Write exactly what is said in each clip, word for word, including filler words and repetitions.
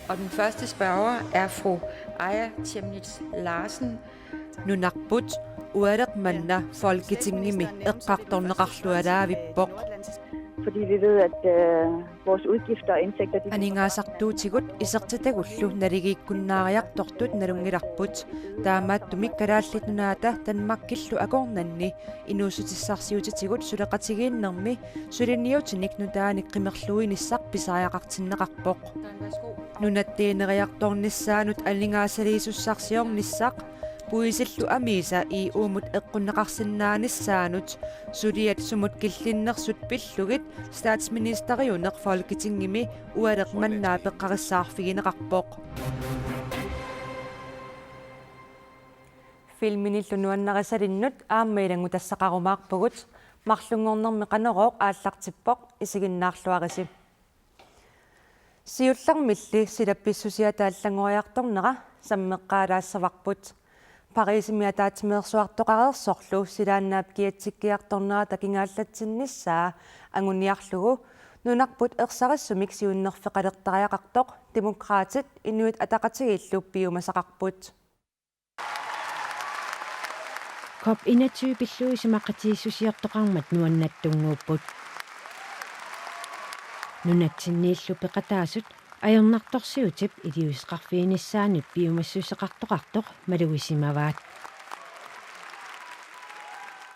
Og den første spørger er fru Aaja Chemnitz Larsen. Nunarput ualeq manna Folketingimi eqqartorneqarlualaavippoq. Fordi vi ved, at øh, vores udgifter og indtægter... De... Aningaasartuutigut isertitagullu naligiikkunnaariartortut nalunngilarput. Taamaattumik Kalaallit Nunaata Danmarkillu akornanni inuussutissarsiutitigut suleqatigiinnermi suliniutinik nutaanik qimerluinissaq pisariaqartinneqarpoq. Nunattiinneriartornissaanut aningaasaliisussarsiornissaq, puisillu amiisa I U-mut eqqunneqarsinnaanissaanut suliat sumut killinnersut pillugit statsministeriuneq Folketingimi ualeq manna peqqarissaarfigineqarpoq. Filminillu nuannarisalinnut aamma ilanngutassaqarumaarpugut, marlunngornermi Qanorooq aallartippoq, isiginnaarluarisi. Siullermilli silap pissusiata allanngoriartornera sammeqqaalaassavarput. Parisimi ataatsimeersuartoqareersorlu silaannaap kiatsikkiartornerata kingaallatsinnissaa anguniarlugu nunarput ersarissumik siunnerfeqalertariaqartoq Demokraatit Inuit Ataqatigiillu piumasaqarput. COP enogtyve pillugu isumaqatigiissusiortoqarmat nuannaartunnguupput. Nunatsinniillu peqataasut ajornartorsiutip iliuuseqarfiginissaanut piumassuseqartoqartoq malugisimavaat.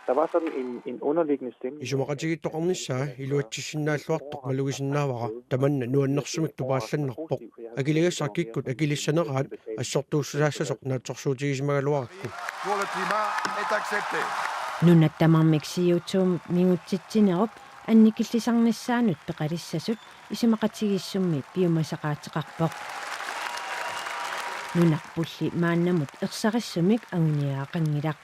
Der var sådan en, en underliggende stemning. Isumaqatigiittoqarnissaa iluatsissinnaalluartoq malugisinnaavara, tamanna nuannersumik tupaallannarpoq. Akiligassaq kikkut akilissaneraat assortuussaassasoq naatsorsuutigisimagaluarakku. Pour le climat est accepté. Nunat tamarmik C O to mingutsitsinerup annikillisarnissaanut peqalissasut isumaqatigiissummi piumasaqaateqarpoq. Nunarpulli maannamut ersarissumik anguniagaqanngilaq.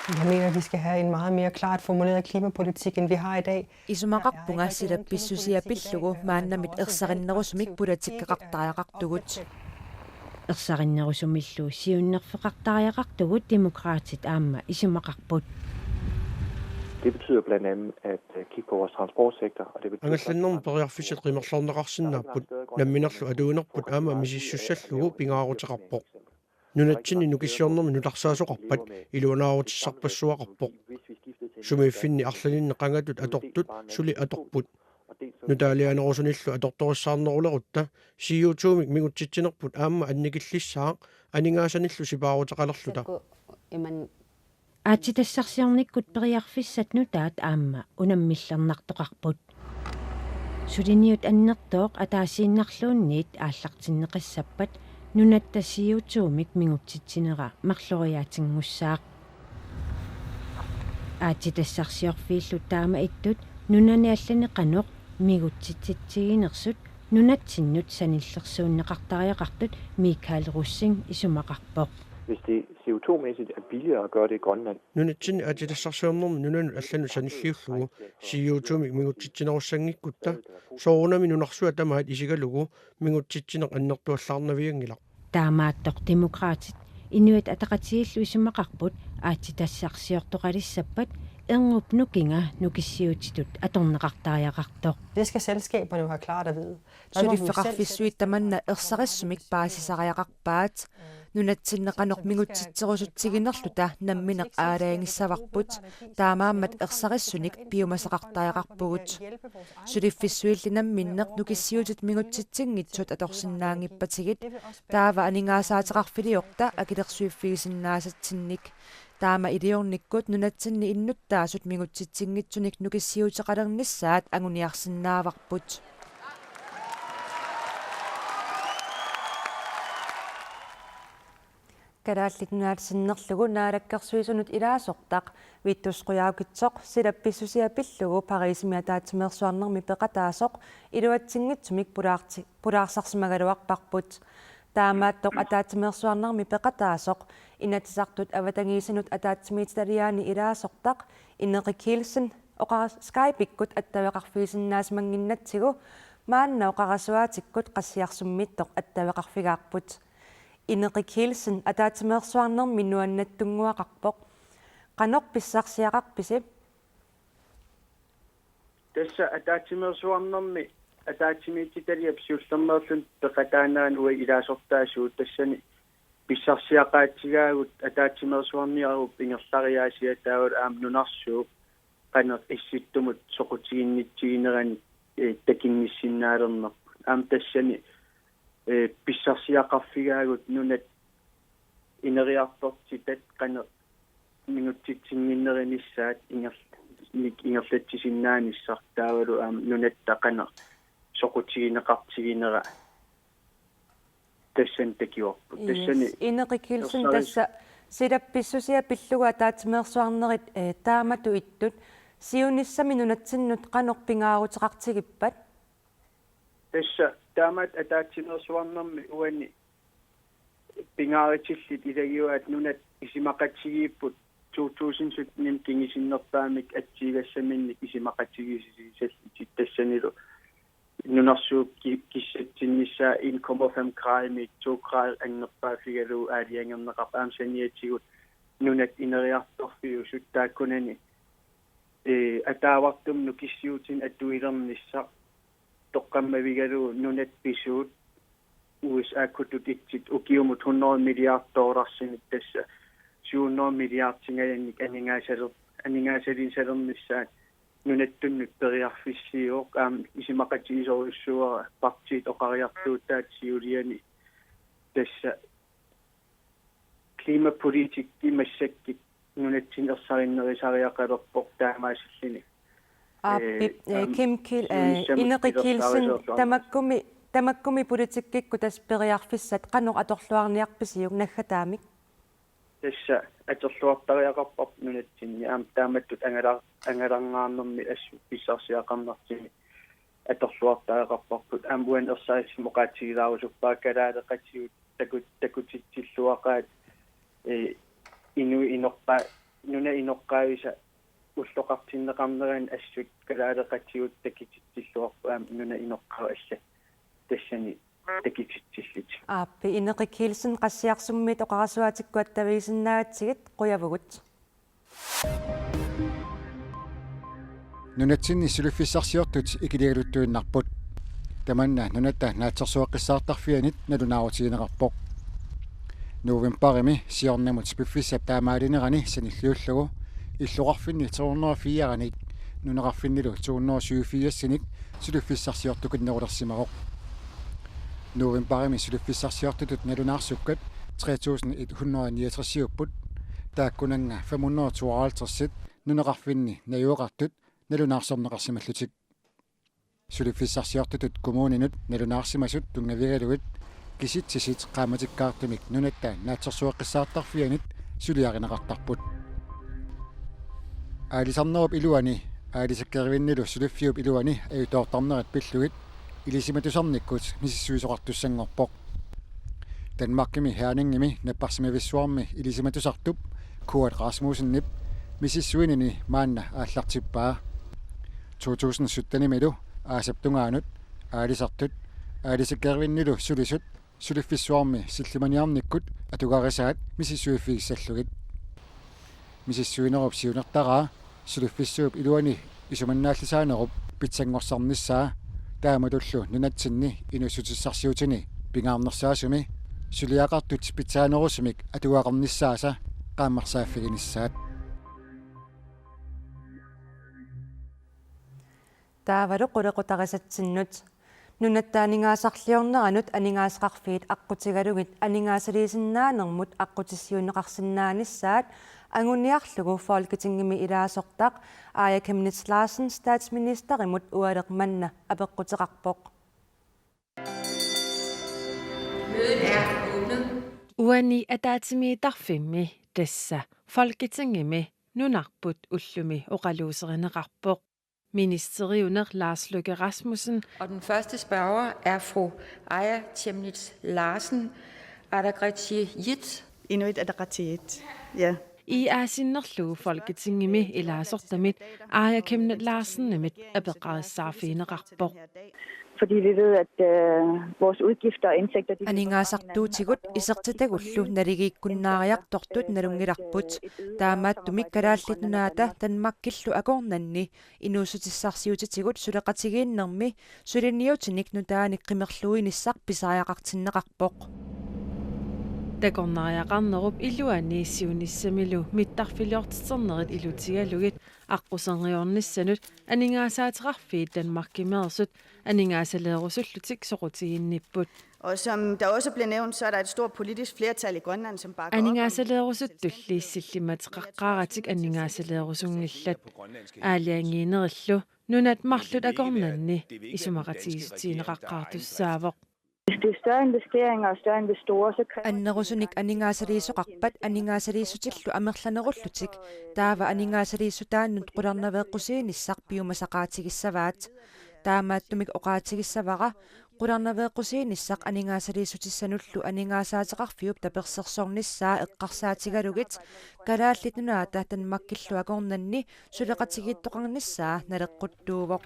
Jeg mener, vi skal have en meget mere klart formuleret klimapolitik, end vi har i dag. Isumaqarpunga silap pissusia pillugu maannamit ersarinnerusumik politikkeqartariaqartugut. Ersarinnerusumillu siunnerfeqartariaqartugut Demokraatit aamma isumaqarput. Det betyder blandt andet at øh, kigge på vores transportsektor, og det betyder... Angallannermut periarfissat qimerlorneqarsinnaapput, namminerlu atuinerput aamma misissussallugu pingaaruteqarpoq. Nunatsinni nukissiornermi nutarsaasoqarpat iluanaarutissarpassuaqarpoq. Sumiiffinni arlalinni qangatut atortut suli atorput. Nutaalianerusunillu atortorissaarnerulerutta C O to-mik mingutsitsinerput aamma annikillissaaq aningaasanillu sipaaruteqalerluta. Aatsitassarsiornikkut periarfissat nutaat aamma unammillernartoqarput. Suliniut annertooq ataasiinnarluunniit aallartinneqassappat nunatta C O to-mik mingutsitsinera marloriaatinngussaaq. Aatsitassarsiorfiillu taama ittut nunani allani qanoq mingutsitsitsiginersut nunatsinnut sanillersuunneqartariaqartut Michael Rosing isumaqarpoq. Hvis det C O to-mæssigt er billigere at gøre det i Grønland, Nunatsinni aatsitassarsiornermi nunanut allanut sanilliullugu C O to-mik mingutsitsinerusanngikkutta, soorunami nunarsuaq tamaat isigalugu mingutsitsineq annertuallaarnavianngilaq. Taamaattoq Demokraatit Inuit Ataqatigiillu isumaqarput aatsitassarsiortoqalissappat erngup nukinga nukissiutitut atorneqartariaqartoq. Det skal selskaberne jo have klart at vide. Der må vi jo selv Suliffeqarfissuit tamanna ersarissumik paasisariaqarpaat. Nunatsinni qanoq mingutsitserusutsiginerluta nammineq aalajangissavarput, taamaammat ersarissunik piumasaqartariaqarpugut. Suliffissuilli namminneq nukissiutit mingutsitsinngitsut atorsinnaanngippatigit, taava aningaasaateqarfiliorta akilersuiffigisinnaasatsinnik. Taama iliornikkut nunatsinni innuttaasut mingutsitsinngitsunik nukissiuteqalernissaat anguniarsinnaavarput. Kalaallit Nunaat sinnerlugu Naalakkersuisunut ilaasortaq Vittus Qujaukitsoq silap pissusia pillugu Pariisimi ataatsimeersuarnermi peqataasoq iluatsinngitsumik pulaarti-, pulaarsarsimagaluarparput. Taamaattoq ataatsimeersuarnermi peqataasoq Inatsisartut avatangiisinut ataatsimiititaliaani ilaasortaq Ineqi Kielsen oqara-, Skype-ikkut attaveqarfigisinnaasimanginnatsigu maanna oqarasuaatikkut qassiarsummiittoq attaveqarfigaarput. Ineqi Kielsen ataatsimeersuarnermi nuannattunnguaqarpoq. Qanoq pissarsiaqarpisi? Tassa ataatsimeersuarnermi ataatsimiititaliap siullermeerluni peqataanerani uagut ilaasortaasugut, tassani pissarsiaqaatigaagut ataatsimeersuarniarup ingerlariaasia taavalu aamma nunarsuup qanoq Issittumut soqutiginnitsiginerani, eh, takunnissinnaalernerput. Aamma tassani, eh, pissarsiaqarfigaagut nunat ineriartortitat qanoq mingutsitsinnginnerinissaat inger-, nik-, ingerlatsisinnaanissaq taavalu aamma nunatta qanoq soqutigineqartiginera tassani takuarput. Yes. Tassani Ineqi Kielsen, ersaris- tassa silap pissusia pillugu ataatsimeersuarnerit, eh, taamatut ittut. Siunissami nunatsinnut qanoq pingaaruteqartigippat? Tassa taamatut ataatsimeersuarnermi uani pingaarutillit ilagivaat nunat isumaqatigiipput to tusind sytten-imi kingusinnerpaamik atsiugassaminnik isumaqatigiissutigissallutik, tassanilu nunarsuup ki-, kissatsinnissaa en komma fem grader-imiit to grader annerpaaffigalugu aalajangerneqarpoq, aamma saniatigut nunat ineriartorfiusut taakkunani, eh, ataavartumik nukissiuutinik atuilernissaq toqqammavigalugu nunat pisuut U S A-kkutut itsit ukiumut hundrede milliard dollarsinik, tassa syv hundrede milliardingajannik aningaasaler-, aningaasaliisalernissaat nunattunnut periarfissiivoq. Aamma isumaqatigisorujussuuara partiit oqariartuutaat siuliani, tassa klimapolitikki massakkut nunatsinni ersarinnerusariaqalerpoq taamaasilluni. Aappi, eh, eh, aamma Kim Kiel-, eh, siunissami Ineqi Kielsen, pilersaaruseriarluarneq. Tamakkumi, tamakkumi politikkikkut tassa periarfissat qanoq atorluarniarpisiuk naggataamik? Tassa atorluartariaqarparput nunatsinni aamma taamatut angala-, angalangaarnermi assut pissarsiaqarnartumik atorluartariaqarparput. Aamma uani ersarissumik oqaatigilaarusuppara kalaaleqatigut taku-, takutitsilluaqaat, eh, inuit inoqqa-, nunat inoqqaavisa ulloqartinneqarnerani assut kalaaleqatigut takutitsilluarput, aamma nunat inoqqaavat allat tassani takutitsillutik. Aappi, Ineqi Kielsen, Qassiarsummiit oqarasuaatikkut attavigisinnaagakkit, qujavugut. Nunatsinni suliffissarsiortut ikiligaluttuinnarput. Tamanna nunatta naatsorsueqqissaartarfianit nalunaarutigineqarpoq. Novembarimi siornamut piffissap taamaalinerani sanilliullugu illoqarfinni tre hundrede og fire-nik nunaqarfinnilu to hundrede og syvogfirsinik suliffissarsiortukinnerulersimavoq. Novembarimi suliffissarsiortutut nalunaarsukkat tre tusind et hundrede og niogtresiupput, taakkunannga fem hundrede og tooghalvtredsit nunaqarfinni najugaqartut nalunaarsorneqarsimallutik. Suliffissarsiortutut kommuninut nalunaarsimasut tunngavigalugit kisitsisit qaammatikkaartumik nunatta naatsorsueqqissaartarfianit suliarineqartarput. Aalisarnerup iluani, aalisakkerivinnilu suliffiup iluani ajutoortarnerat pillugit ilisimatusarnikkut misissuisoqartussanngorpoq. Danmarkimi Herningimi napparsimavissuarmi ilisimatusartup Kuat Rasmussenip misissuinini maanna aallartippaa. To tusind sytten-imilu aasap tungaanut aalisartut, aalisakkerivinnilu sulisut suliffissuarmi sillimaniarnikkut atugarisaat misissuiffigissallugit. Misissuinerup siunertaraa suliffissuup iluani isumannaallisaanerup pitsanngorsarnissaa taamatullu nunatsinni inuussutissarsiutini pingaarnersaasumi suliaqartut pitsaanerusumik atugaqarnissaasa qaammarsaaffiginissaat. Taavalu qulequtarisatsinnut. Nunatta aningaasarliorneranut aningaasaqarfiit aqqutigalugit aningaasaliisinnaanermut aqqutissiuunneqarsinnaanissaat anguniarlugu Folketingimi ilaasortaq Aaja Chemnitz Larsen statsministerimut ualeq manna apeqquteqarpoq. Mødet er åbnet. Uani ataatsimiittarfimmi, tassa Folketingimi, nunarput ullumi oqaluuserineqarpoq. Ministeriuneq Lars Løkke Rasmussen. Og den første spørger er fru Aaja Chemnitz Larsen, Ataqatigiit. Inuit Ataqatigiit. Ja. Iaasinnerlugu Folketingimi ilaasortamit Aaja Chemnitz Larsenimit apeqqarissaarfigineqarpoq. Fordi vi ved, at øh, vores udgifter og indtægter, de løber hånd i hånd, og Aningaasartuutigut isertitagullu naligiikkunnaariartortut nalunngilarput. Taamaattumik Kalaallit Nunaata Danmarkillu akornanni inuussutissarsiutitigut suleqatigiinnermi suliniutinik nutaanik qimerluinissaq pisariaqartinneqarpoq. Takornariaqarnerup iluani siunissamilu mittarfiliortiternerit ilutigalugit aqquserniornissanut aningaasaateqarfiit Danmarkimeersut aningaasaleerusullutik soqutiginnipput. Og som der også blev nævnt, så er der et stort politisk flertal i Grønland, som bakker op om Aningaasaleerusuttulli sillimmateqaqqaaratik aningaasaleerusunngillat. Aalajangiinerillu nunat marluk akornanni isumaqatigiissutigineqaqqaartussaavoq. Hvis det er større investeringer og større investorer, så kræver Annerusunik aningaasaliisoqarpat aningaasaliissutillu amerlanerullutik taava aningaasaliissutaannut qularnaveeqqusiinissaq piumasaqaatigissavaat. Taamaattumik oqaatigissavara qularnaveeqqusiinissaq aningaasaliissutissanullu aningaasaateqarfiup tapersersornissaa eqqarsaatigalugit Kalaallit Nunaata Danmarkillu akornanni suleqatigiittoqarnissaa naleqquttuuvoq.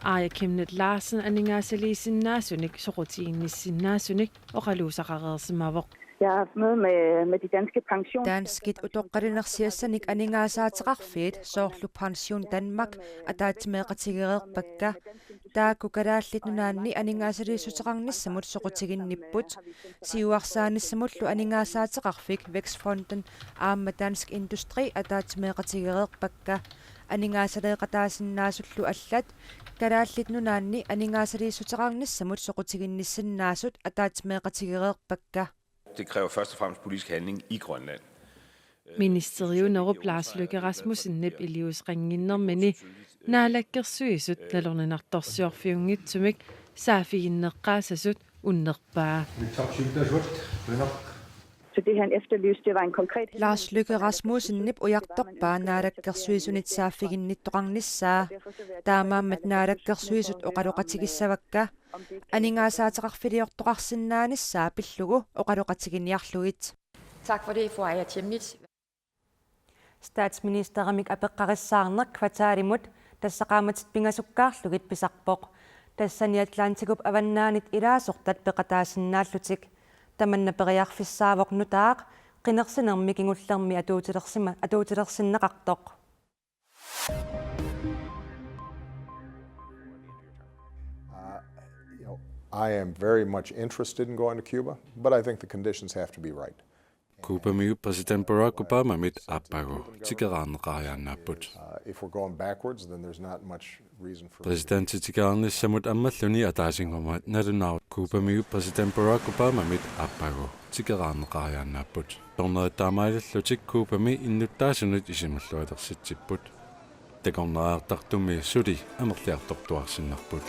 Aaja Chemnitz Larsen aningaasaliisinnaasunik soqutiginnissinnaasunik oqaluusaqareersimavoq. Jeg har haft møde med, med de danske pensions- Danskit utoqqalinersiassanik aningaasaateqarfiit soorlu Pension Danmark ataatsimeeqatigereerpakka. Taakku Kalaallit Nunaanni aningaasaliissuteqarnissamut soqutiginnipput. Siuarsaanissamullu aningaasaateqarfik Vækstfonden aamma Dansk Industri ataatsimeeqatigereerpakka. Aningaasaleeqataasinnaasullu allat Kalaallit Nunaanni aningaasaliissuteqarnissamut soqutiginnissinnaasut ataatsimeeqatigereerpakka. Det kræver først og fremmest politisk handling i Grønland. Ministeriunerup Lars Løkke Rasmussenip iliuuseqannginnermini Naalakkersuisut nalorninartorsiorfiunngitsumik saaffiginneqqaassasut unnerpaa. Mit top syv, der er sort. Venner. Så det, han efterlyste, det var en konkret Lars Løkke Rasmussenip ujartorpaa Naalakkersuisunit saaffiginnittoqarnissaa. Taamaammat Naalakkersuisut oqaloqatigissavakka. Aningaasaateqarfiliortoqarsinnaanissaa pillugu oqaloqatiginiarlugit. Tak for det, fru Aaja Chemnitz. Statsministerimik apeqqarissaarneq kvartalimut, tassa qaammatit pingasukkaarlugit, pisarpoq. Tassani Atlantikup avannaanit ilaasortat peqataasinnaallutik. Tamanna periarfissaavoq nutaaq qinersinermi kingullermi atuutilersima-, atuutilersinneqartoq. Uh, you know, I am very much interested in going to Cuba, but I think the conditions have to be right. Cubamiut præsident Barack Obamamit aappagu tikeraarneqariaannaapput. Uh, if we're going backwards, then there's not much reason for Præsidentip tikeraarnissamut ammalluni ataasinngormat nalunaarut Cubamiut præsident Barack Obamamit aappagu tikeraarneqariaannaapput. Tornerit taamaalillutik Cubami innuttaasunut isumallualersitsipput. Takornariartartummi suli amerliartortuarsinnarput.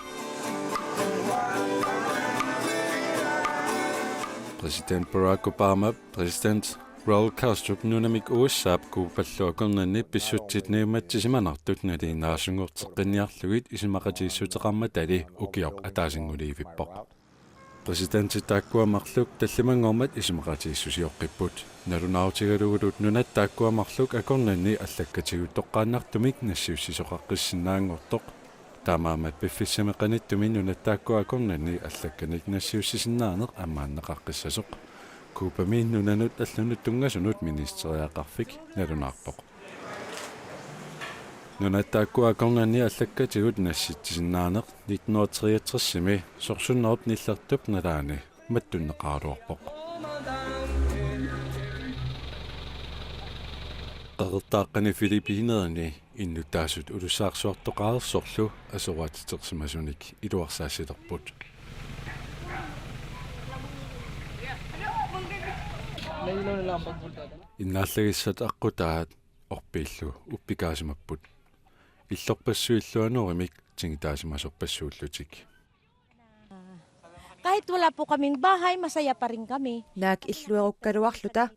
Præsident Barack Obama, præsident Raul Castrop nunamik U S A-p Cuballu akornanni pissutsit naammassisimanartut nalinginnaasunngoorteqqinniarlugit isumaqatigiissuteqarmatali ukioq ataasinnguliivippoq. Præsidentit taakkua marluk tallimanngormat isumaqatigiissusioqqipput. Nalunaarutigalugulu nunat taakkua marluk akornanni allakkatigut toqqaannartumik nassiussisoqaqqissinnaanngortoq. Taamaammat piffissami qanittumi nunat taakkua akornanni allakkanik nassiussisinnaaneq ammaanneqaqqissasoq. Cubami nunanut allunut tunngasunut ministeriaqarfik nalunaarpoq. Nunat taakkua akornanni allakkatigut nassitsisinnaaneq nitten hundrede og treogtres-imi sorsunnerup nillertup nalaani mattunneqaraluarpoq. Qeqertaaqqani Filippinerini innuttaasut ulussaarsuartoqareersorlu asueruutitersimasunik iluarsaassilerput. Innaallagissat aqqutaat orpiillu uppikaasimapput. Illorpassuillu anorimik tigitaasimasorpassuullutik. Kahit wala po kaming bahay, masaya pa rin kami. Naak illuerukkaluarluta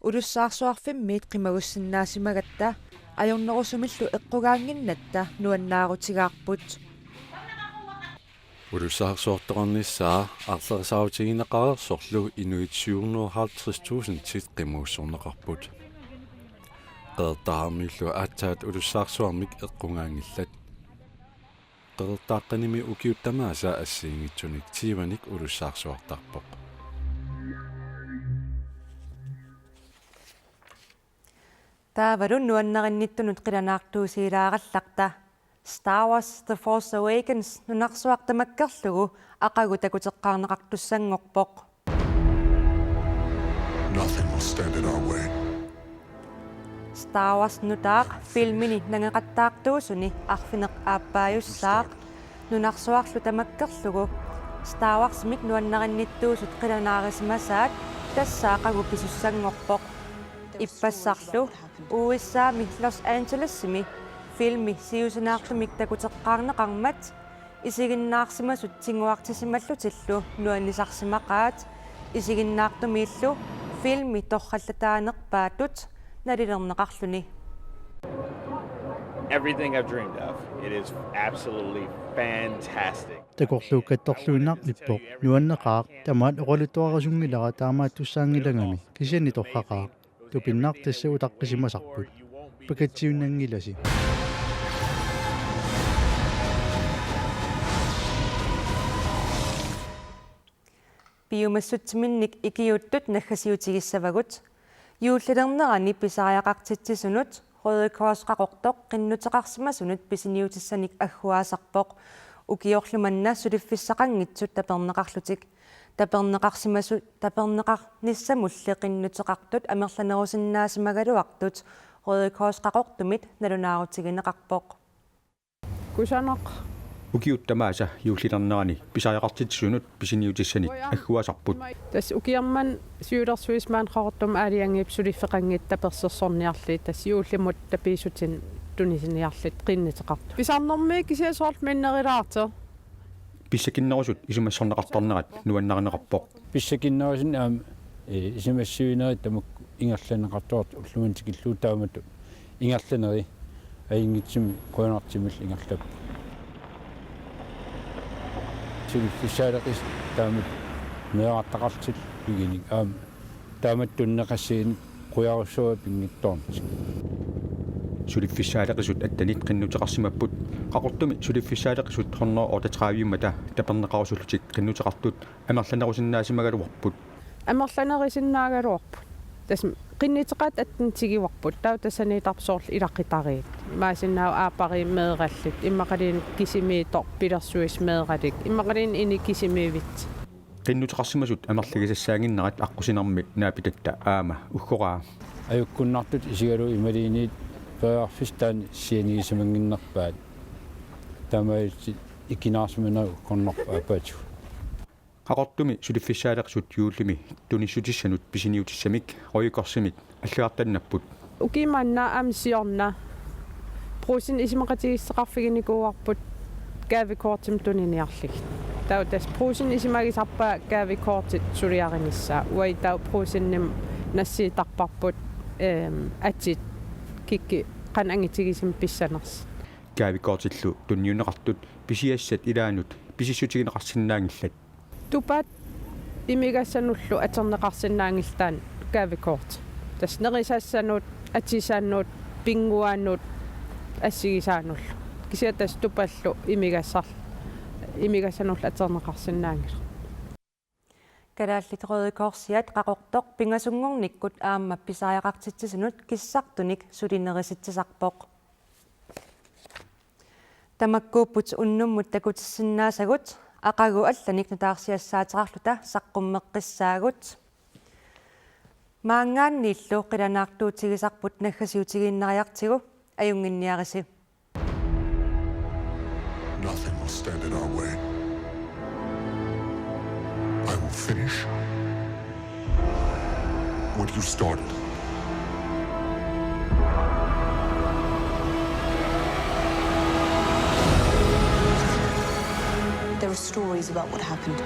ulussaarsuarfimmiit qimagussinnaasimagatsigit ajornerusumillu eqqugaannginnatta nuannaarutigaarput. Ulussaarsuartoqarnissaa aarlerisaarutigineqareersorlu inuit syvhundrede og halvtreds tusindit qimagussorneqarput. Qeqertaaqqamiullu aatsaat ulussaarsuarmik eqqugaanngillat. Qeqertaaqqanimi ukiut tamaasa assigiinngitsunik tyvenik ulussaarsuartarpoq. Taavalu nuannarinnittunut qilanaartuusiilaarallarta. Star Wars The Force Awakens nunarsuaq tamakkerlugu aqagu takuteqqaarneqartussanngorpoq. Nothing will stand in our way. Star Wars nutaaq filmini nangeqattaartuusuni arfineq-aappaajussaaq nunarsuarlu tamakkerlugu Star Warsimik nuannarinnittuusut qilanaarisimasaat tassa aqagu pisussanngorpoq. Ippassarlu U S A-mi Los Angelesimi filmi siusinaartumik takuteqqaarneqarmat isiginnaarsimasut tiguartisimallutillu nuannisarsimaqaat, isiginnaartumiillu filmi torrallataanerpaatut nalilerneqarluni. Everything I've dreamed of. It is absolutely fantastic. Takorluukkattorluinnarnippoq, nuanneqaaq, tamaat oqaluttuarisunngilara taamaattussaanngilagami, kisianni torraqaaq. Tupinnaq tassa utaqqisimasarput. Pakatsiunnanngilasi. Piumassutsiminnik ikiuuttut naggasiutigissavagut. Juullilernerani pisariaqartitsisunut Røde Kors Qaqortoq qinnuteqarsimasunut pisiniutissanik agguaasarpoq. Ukiorlu manna suliffissaqanngitsut taperneqarlutik. Taperneqarsimasut taperneqarnissamulli qinnuteqartut amerlanerusinnaasimagaluartut Røde Kors Qaqortumit nalunaarutigineqarpoq. Kusanaq. Ukiut tamaasa juullilernerani pisariaqartitsisunut pisiniutissanik agguaasarput. Tassa ukiormanna siulersuisut maani Qaqortumi aalajangiippoq suliffeqanngitsut tapersersorniarlugit, tassa juullimut tapiissutinik tunisiniarlutik qinnuteqartut. Pisarnermi kisianni soorlu minnerulaartoq. Pissakinnerusut isumassorneqartarnerat nuannarineqarpoq. Pissakinnerusunit aamma, ee, isumassivinerit tamakku ingerlanneqartartut ullumimut tikillugu taamatut ingerlanerit ajunngitsumik qujanartumillu ingerlapput. Suliffissaaleqisut taamatut meerartaqarlutik piginik aamma taamatut tunineqassaginik qujarussuaq pinngitsoornatik. Suliffissaaleqisut attenit qinnuteqarsimapput. Qaqortumi suliffissaaleqisut hundrede otteogtredive-mata taperneqarusullutik qinnuteqartut amerlanerusinnaasimagaluarput. Amerlanerusinnaagaluarput. Tassa qinnuteqaat attenit tiguarput. Taava tassaniittarput soorlu ilaqutariit. Imaassinnaavoq aappariit meerallit. Immaqaluunniit kisimiittoq pilersuisut meeralik. Immaqaluunniit inuit kisimiivitsut. Qinnuteqarsimasut amerligisassaannginnerat aqqusinermi naapitatta aamma uggoraa. Ajukkunnartut isigalugu imaluunniit periarfissat taanna sianigisimannginnerpaat. Taamaalillutit ikinaarsimanerit uggornarpoq aappaatigut. Qaqortumi suliffissaaleqisut juullimi tunissutissanut pisiniutissamik Røde Korsimit allagartannapput. Ukiumut manna aamma siorna Brugsenip isumaqatigiissuteqarfiginikuuarput gavekortimik tuniniarlugit. Taava tassa Brugsenip isumagisarpaa gavekortit suliarinissaat. Uagut taava Brugsenimut nassiuttarparput, ehm, atit kikkut qanoq angitigisumik pissanersut. Gavekortillu tunniunneqartut pisiassat ilaannut pisissutigineqarsinnaanngillat. Tupat imigassanullu atorneqarsinnaanngillat taanna gavekort. Tassa nerisassanut, atisanut, pinnguanut, assigisaanullu. Kisianni tassa tupallu imigassar-, imigassanullu atorneqarsinnaanngilaq. Kalaallit Røde Korsiat Qaqortoq pingasunngornikkut aamma pisariaqartitsisunut kissartunik sulinerusitsisarpoq. Tamakkuupput unnummut takutissinnaasagut, aqagu allanik nutaarsiassaateqarluta saqqummeqqissaagut. Maanngaanniillu qilanaartuutigisarput naggasiutigiinnariartigu, ajunnginniarisi. Nothing will stand in our way. I will finish what you started. There are stories about what happened.